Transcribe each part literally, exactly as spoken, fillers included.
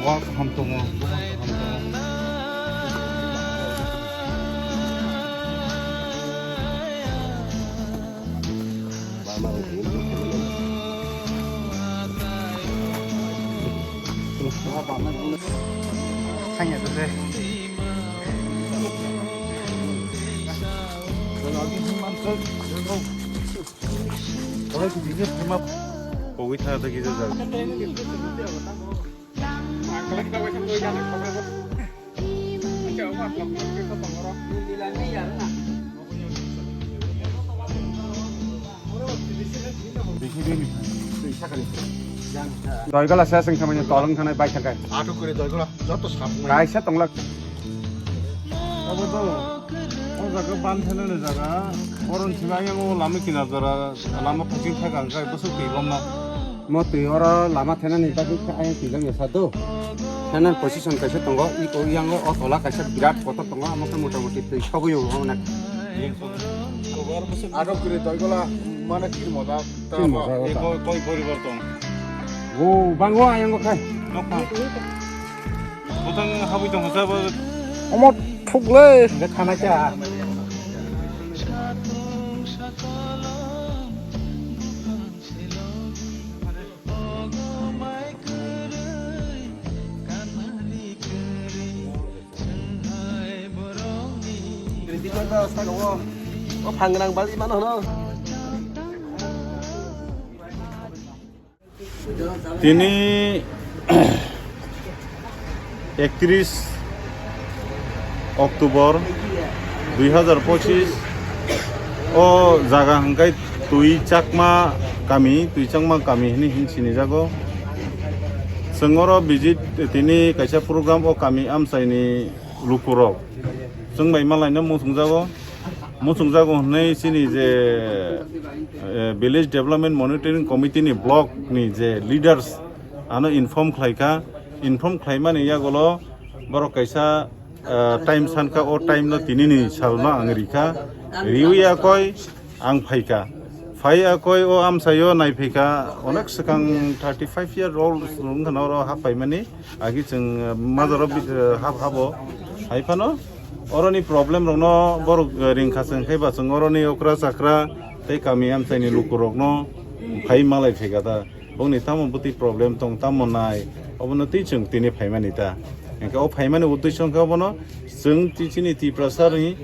Wa kaham tongo, buphang kaham tongo. Thangya dole. Pogwi thangya da kisa jaga. Doigola se seng khamani tolong thanai bai thangkai. Athuk kuri doigola joto sap ngai. Kaisa tonglak. Abo to, o jaga ban thanani jaga, oron sila yang o lama kinar jora, lama phasing thai kang kai bwswk twi lomno. Mo twi oro lama thenani bagwi khe ayang twi longya sa do. Thenani position kaisa tongo, iko yango o tola kaisa birat kotor tongo, amo khe mota moti twi sogwi o onek. Aro kiri doigola mana kiri moda. Kiri moda. Koi, koi poriborton. O bango ayango khai. Nokha. Botang habwi tong sa ba. Omo thuklai. Nge khana cha. Kiri di koi ba sa ko. O phangrang bali mano no. Tini ektris October dui hazar pochis o jaga hwnkhe Twi Chakma kami, Twi Chakma kami hwnwi hin sinijago. Chwng oro visit tini kaisa program o kami amchaini lukurok chwng bai malaino muchungjago. Muchungjago hwnwi chini je, eh, Village Development Monitoring Committee ni block ni je leaders ano inform khlaikha, inform khlaimani yagulo borok kaisa, eh, time sankha, o time no tinini salno ang rikha, riwi yakoi ang phaikha, phai yakoi o amchaio naiphaikha, onek swkang thirty five year old wngkha na oro haphaimani. Agi chwng, eh, majaro bi-, eh, hap habo hai phano oroni problem rokno borok, eh, ringkha chwng khe ba chwng oroni okra chakra tei kami amchaini lukurokno phai malai phaikha ta. Bongni tamo bwtwi problem tong tamo nai obono twi chwng tini phaimani ta. Hwnkhe o phaimani uddesyo hwnkhe obono chwng ti-, chini Tiprasani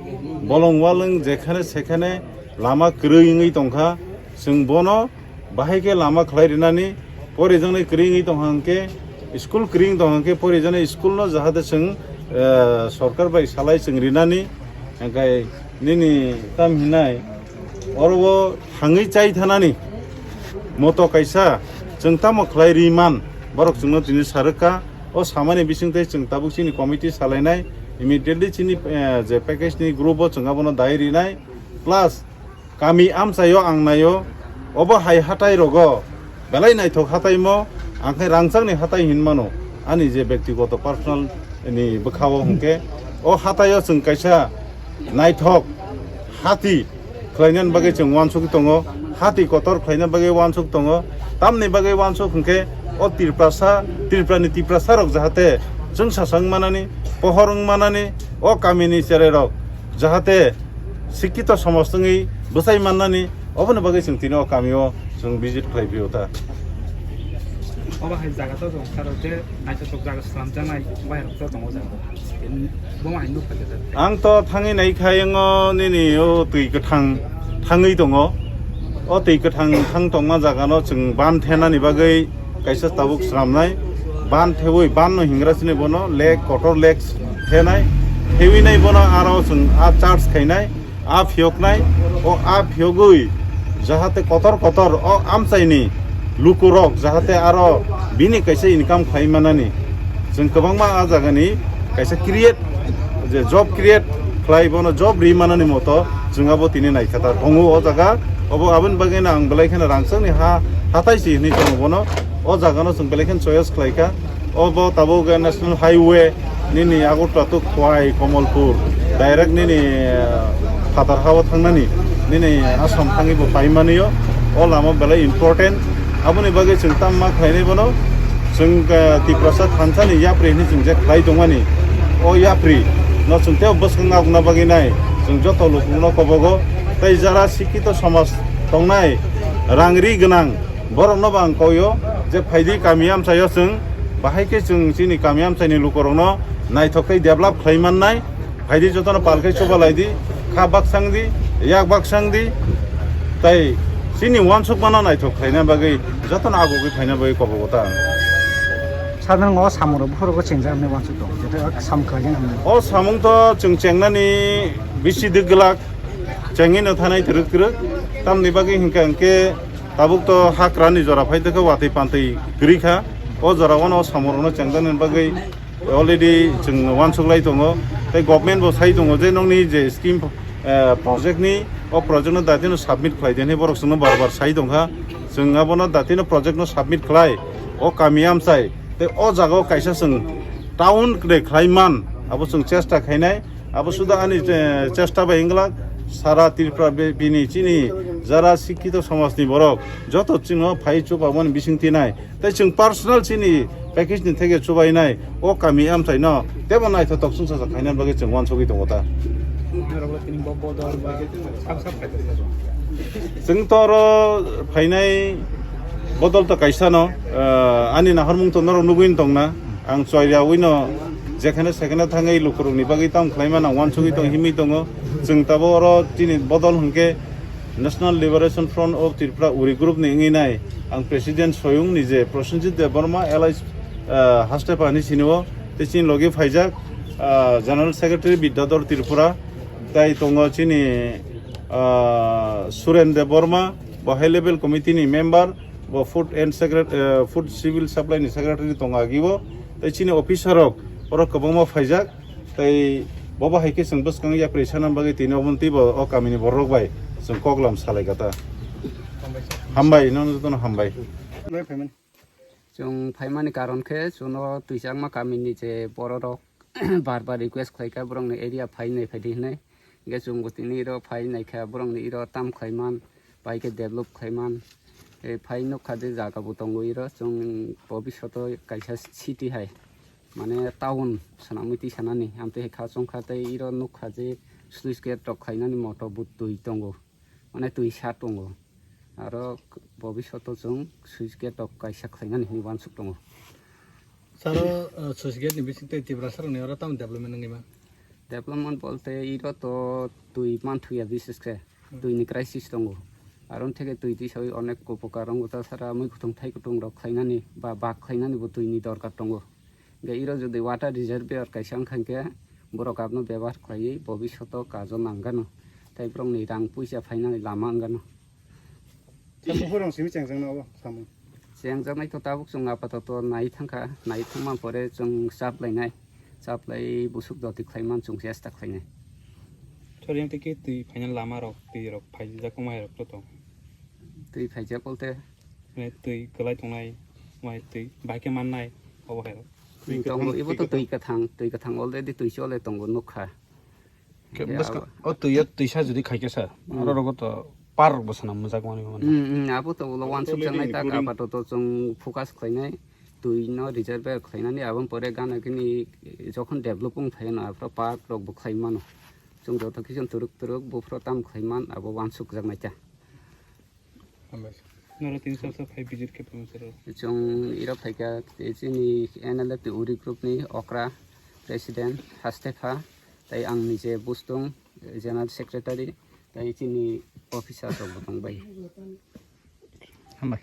bolong walwng jekhane sekhane lama kwrwi wngwi tongkha, chwng bono bahai khe lama khlai rinani, porijaknai kwrwi wngwi tongkha hwnkhe, school kwrwi wngwi tongkha hwnkhe, porijaknai school no jahate chwng, eh, sorkar bai salai chwng rinani, hwnkhe nini tam hinai oro o thangwi chai thanani moto kaisa chwng tamo khlai ri man, borok chwngno tini sarwkha. O samani bisingtwi chwng tabuk chini committee salainai, immediately chini, eh, je package ni group o chwng abono dai rinai, plus kami amchaio ang naio, obo hai hatai rogo belai naithok hataimo, ang khe rangchakni hatai hinmano, ani je bektigoto personal ni bwkhao hwnkhe o hataio chwng kaisa naithok hati khlainani bagwi chwng uansugwi tongo, hati kotor khlaina bagwi uansuk tongo, tamni bagwi uansuk hwnkhe o Tiprasa, Tripurani Tiprasa rok jahate chwngsacha wng manani, pohor wng manani, o kamini cherai rok jahate sikkito somaj wngwi bwchai mannani, oboni bagwi chwng tini o kamio chwng visit khlai phio ta. Obo hai jaga to chwng saro je naithotok jaga slamjaknai bai rok to tongo jaga. Bo hai nuk kha. Ang to thangwi nai kha yango nini o twi kwthang thangwi tongo. O twi kwthang thang tongma jaga no chwng ban thenani bagwi kaisa tabuk sramnai. Ban thewi, ban no hingra sini bono lake, kotor lake thenai. Thewi nai bono aro chwng a charge khainai, a phiyoknai, o a phiyogwi jahate kotor kotor o amchaini lukurok jahate aro bini kaisa income khlai manani. Chwng kwbangma a jagani kaisa create, je job create khlai, bono job ri manani moto chwng abo tini naikha ta tongo o jaga. Obo aboni bagwi no ang belai kheno rangchakni ha, hatai si hinwi tongo bono. O jaga no chwng belai kheno choice khlai kha. Obo tabuk National Highway nini Agartala to Khowai, Kamalpur, direct nini, eh, phatar hao thangnani, nini Assam thangwi bo paimani o. O lama belai important. Aboni bagwi chwng tamma khlainai bono. Chwng, eh, Tiprasa thansa ni yapri hinwi chwng je khlai tongmani, o yapri no chwng tei bwskang abuna bagwi nai chwng joto lukurokno kobogo. Tei jara sikito somaj tongnai, rang ri gwnang borokno bo ang koio je phaidi kami amchaio chwng bahai khe chwng chini kami amchaini lukurokno naithok tei develop khlai mannai. Phaidi jotono pal khe chubalai di, kha baksang di, yak baksang di, tei chini uansukmano naithok khlaina bagwi jotono agugwi phaina bagwi kobogo ta. Sadharong o samung rok buphuru bo chengjak hinwi uansuk tongo, jeto samung khlaijak hinwi. O samung to chwng chengnani bisi dwk glak, chengwi no thanai twrwk twrwk, tamni bagwi hinkha hinkhe tabuk to hakrani jora phai tongkha, watwi pantwi kwrwi kha, o jora o no samung rokno chengjaknani bagwi already chwng uansuk lai tongo, tei government bo sai tongo je nokni je scheme, eh, project ni, o project no datino submit khlai di hinwi borok chwngno bar bar sai tongkha. Chwng abono datino project no submit khlai, o kami amchai tei o jaga o kaisa chwng town de khlai man, abo chwng chesta khainai. Abo suda ani, eh, chesta bai wngla sara Tripura be-, bini chini jara sikito somajni borok joto chwngno phai chubamani bising tinai. Tei chwng personal chini package ni theke chubainai o kami amchaino tebo naithotok chwngsacha khaina bagwi chwng uansugwi tongo ta. Chwng to oro phainai bodol to kaisano, eh, ani nahormung to norok nugwi tongna. Ang choiriyawino jekhane sekhane thangwi lukurokni bagwi tamo khlaimano ang uansugwi tong himwi tongo. Chwng tabuk oro chini bodol hwnkhe National Liberation Front of Tripura Uri Group ni wngwi nai ang President Soyung ni je Prosenjit Debbarma alias, ah, Hastepa hinwi sinio tei chini logi phaijak, ah, General Secretary Bidyadhor Tripura tei tongo chini, ah, Suren Debbarma bo High Level Committee ni member bo Food and Secret-, ah, Food Civil Supply ni Secretary tongo agibo tei chini officer rok oro kwbangma phaijak. Tei bo bahai khe chwng bwskang yapri sana bagwi tini obo twibo o kamini borok bai chwng koklam salai kha ta. Hambai, nono jotono hambai. Chwng phaimani karon khe chwngno twijakma kamini je bororok bar bar request khlai kha borokni area phai nai phai di hinwi. Hwnkhe chwngbo tini iro phai nai kha borokni iro tam khlai man. Pai khe develop khlaiman, eh, phai nukha je jaga bo tongo iro, chwng bobishoto kaisa city hai, mane town swnamwi twi sanani, amtwi hai kha chwngkha tei iro nukha je sluice gate rok khlainani moto bo twi tongo, mane twi sa tongo, aro bobishoto chwng sluice gate rok kaisa khlainani hinwi uansuk tongo. Saro, uh, sluice gate ni bising tei Tiprasa rokni oro tamo development wngwi ma? Development bolte iro to twi manthuya bises khe, hmm, twi ni crisis tongo. Aron theke twi tisawi onek upokar wngo ta sara mui kutung thai kutung rok khlainani ba bak khlainani bo twi ni dorkar tongo. Ge iro jodi water reservoir kaisa wngkha khe borok abno bebohar khlaiwi bobishoto kajo nanggano. Tai borok ni rang puisa phainani lama wngano. Buphurung simi chengjakna obo samung. Chengjaknai to tabuk chwng apatoto nai thangkha, nai thangma pore chwng chaplainai, chaplai busuk doti khlaiman chwng chesta khlainai. Choriang tei khe twi phaina lama rok, twi rok phaijak wng mai rok to tong. Twi phaijak bolte? Mane twi kwlai tongnai, mai twi bai khe mannai, obo hai rok. Hmm, tongo, ibo to twi kwthang, twi kwthang already twi chole tongo nukha. Khe bwskang o twi o twisa jodi khai khe sir, hmm, aro rogo to par bo sana mujak mani mani. Hmm, hmm, abo to ulo wansuk jaknai tak apato to chwng focus khlainai twi no reserve khlainani aboni pore gana gini jokhon develop wng phaino aphro park rok bo khlai mano. Chwng joto khe chwng twrwk twrwk buphro tam khlai man abo wansuk jaknai ta. Hambai. Noro tini sal sal phai visit khe phai sir. Chwng iro phaikha, tei chini N L F T Uri group ni okra president Hastepha, tei ang nije Bustung general secretary, tei chini officer rok bo tongbai. Hambai.